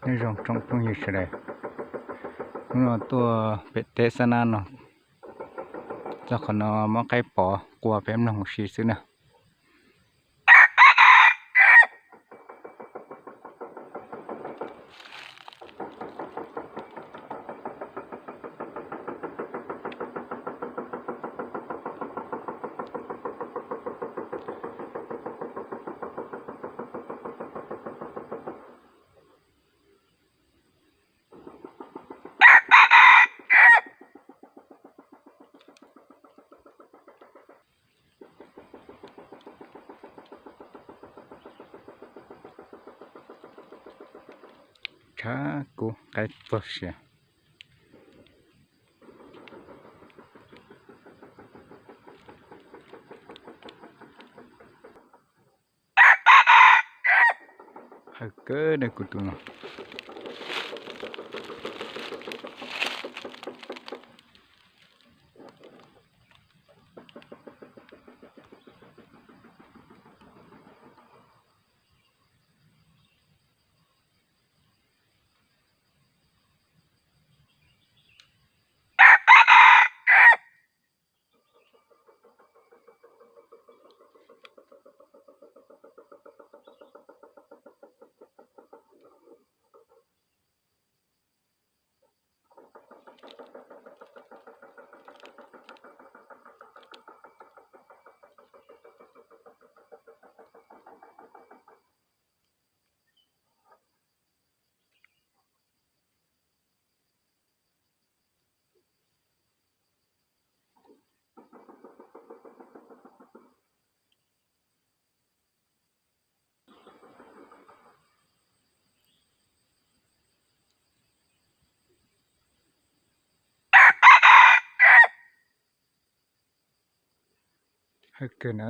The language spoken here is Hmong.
Nyob zoo tsoom phooj ywg sawv daws, hnub no tuaj pem teb Xab Nab no, txog qhov no muab qaib pov qua peb mloog ua si xwb na. Tshav kub qaib txog siav. Hawv kawg na kuv tus no. Hawv kawg na.